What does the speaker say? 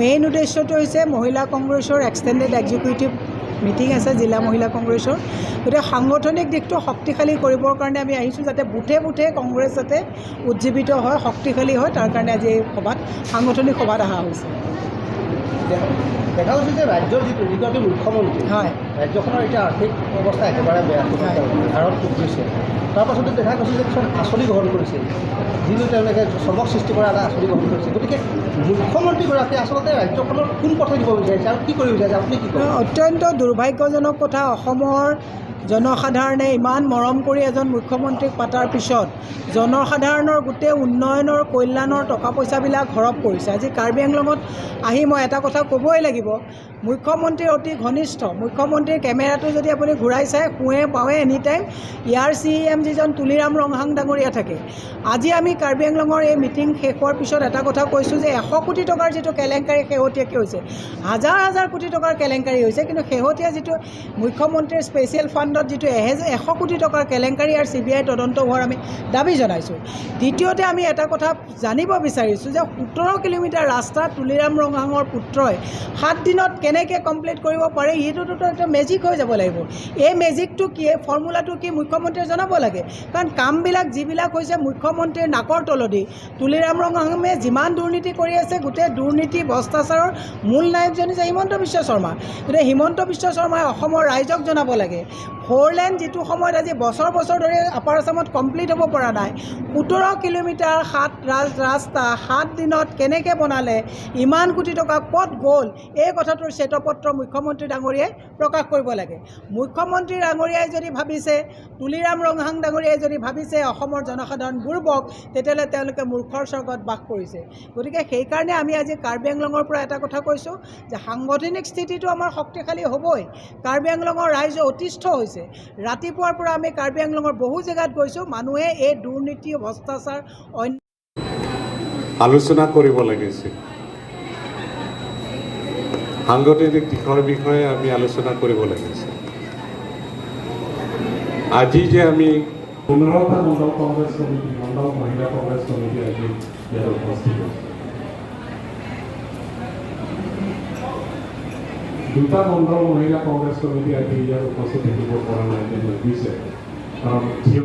Main উদ্দেশ্যটো হৈছে মহিলা কংগ্ৰেছৰ এক্সটেণ্ডেড এক্সিকিউটিভ মিটিং আছে জিলা মহিলা কংগ্ৰেছৰ। গতিকে সাংগঠনিক দিশটো শক্তিশালী কৰিবৰ কাৰণে আমি আহিছোঁ, যাতে বুথে বুথে কংগ্ৰেছ যাতে উজ্জীৱিত হয়, শক্তিশালী হয়, তাৰ কাৰণে আজি এই সভাত, সাংগঠনিক সভাত অহা হৈছে। দেখা গৈছে যে ৰাজ্যৰ যিটো যিগৰাকী মুখ্যমন্ত্ৰী, ৰাজ্যখনৰ এতিয়া আৰ্থিক অৱস্থা একেবাৰে বেয়া, ভাৰত ডুব গৈছে। তাৰ পাছতো দেখা গৈছে যে কিছুমান আঁচনি গ্ৰহণ কৰিছে, যিটো তেওঁলোকে চমক সৃষ্টি কৰা এটা আঁচনি গ্ৰহণ কৰিছে। গতিকে মুখ্যমন্ত্ৰীগৰাকীয়ে আচলতে ৰাজ্যখনৰ কোন পথে দিব বিচাৰিছে আৰু কি কৰিব বিচাৰিছে, আপুনি কি ক'ব? অত্যন্ত দুৰ্ভাগ্যজনক কথা, অসমৰ জনসাধাৰণে ইমান মৰম কৰি এজন মুখ্যমন্ত্ৰীক পাতাৰ পিছত জনসাধাৰণৰ গোটেই উন্নয়নৰ কল্যাণৰ টকা পইচাবিলাক হৰপ কৰিছে। আজি কাৰ্বি আংলঙত আহি মই এটা কথা ক'বই লাগিব, মুখ্যমন্ত্ৰীৰ অতি ঘনিষ্ঠ, মুখ্যমন্ত্ৰীৰ কেমেৰাটো যদি আপুনি ঘূৰাই চায় সোঁৱে বাওঁৱে এনি টাইম ইয়াৰ চিএম যিজন তুলিৰাম ৰংহাং ডাঙৰীয়া থাকে। আজি আমি কাৰ্বি আংলঙৰ এই মিটিং শেষ হোৱাৰ পিছত এটা কথা কৈছোঁ যে 100 কোটি টকাৰ যিটো কেলেংকাৰী শেহতীয়াকৈ হৈছে, হাজাৰ হাজাৰ কোটি টকাৰ কেলেংকাৰী হৈছে, কিন্তু শেহতীয়া যিটো মুখ্যমন্ত্ৰীৰ স্পেচিয়েল ফাণ্ডত যিটো 100 কোটি টকাৰ কেলেংকাৰী আৰু চিবিআই তদন্ত হোৱাৰ আমি দাবী জনাইছোঁ। দ্বিতীয়তে আমি এটা কথা জানিব বিচাৰিছোঁ যে 17 কিলোমিটাৰ ৰাস্তা তুলিৰাম ৰংহাঙৰ পুত্ৰই 7 দিনত কেনেকৈ কমপ্লিট কৰিব পাৰে? এইটোতো এটা মেজিক হৈ যাব লাগিব। এই মেজিকটো কি, এই ফৰ্মুলাটো কি, মুখ্যমন্ত্ৰীয়ে জনাব লাগে। কাৰণ কামবিলাক যিবিলাক হৈছে মুখ্যমন্ত্ৰীৰ নাকৰ তলদি, তুলিৰাম ৰংহাঙে যিমান দুৰ্নীতি কৰি আছে, গোটেই দুৰ্নীতি ভ্ৰষ্টাচাৰৰ মূল নায়কজন হৈছে হিমন্ত বিশ্ব শৰ্মা। গতিকে হিমন্ত বিশ্ব শৰ্মাই অসমৰ ৰাইজক জনাব লাগে, ফ'ৰ লেন যিটো সময়ত আজি বছৰ বছৰ ধৰি আপাৰ আছামত কমপ্লিট হ'ব পৰা নাই, 17 কিলোমিটাৰ ৰাস্তা 7 দিনত কেনেকৈ বনালে, ইমান কোটি টকা ক'ত গ'ল, এই কথাটোৰ শ্বেতপত্ৰ মুখ্যমন্ত্ৰী ডাঙৰীয়াই প্ৰকাশ কৰিব লাগে। মুখ্যমন্ত্ৰী ডাঙৰীয়াই যদি ভাবিছে, তুলিৰাম ৰংহাং ডাঙৰীয়াই যদি ভাবিছে অসমৰ জনসাধাৰণ বুৰ্বক, তেতিয়াহ'লে তেওঁলোকে মূৰ্খৰ স্বৰ্গত বাস কৰিছে। গতিকে সেইকাৰণে আমি আজি কাৰ্বি আংলঙৰ পৰা এটা কথা কৈছোঁ যে সাংগঠনিক স্থিতিটো আমাৰ শক্তিশালী হ'বই। কাৰ্বি আংলঙৰ ৰাইজ অতিষ্ঠ হৈছে। ৰাতিপুৱাৰ পৰা আমি কাৰ্বি আংলঙৰ বহু জেগাত গৈছোঁ, মানুহে এই দুৰ্নীতি, ভ্ৰষ্টাচাৰ, অন্য আলোচনা কৰিব লাগিছিল। সাংগঠনিক দিশৰ বিষয়ে আমি আলোচনা কৰিব লাগিছিল। আজি যে আমি 15টা মণ্ডল কংগ্ৰেছ সমিতি, মণ্ডল মহিলা কংগ্ৰেছ সমিতি আজি ইয়াত উপস্থিত হৈছে। দুটা মণ্ডল মহিলা কংগ্ৰেছ সমিতি আজি ইয়াত উপস্থিত থাকিব পৰা নাই যেন লাগিছে, কাৰণ থিয়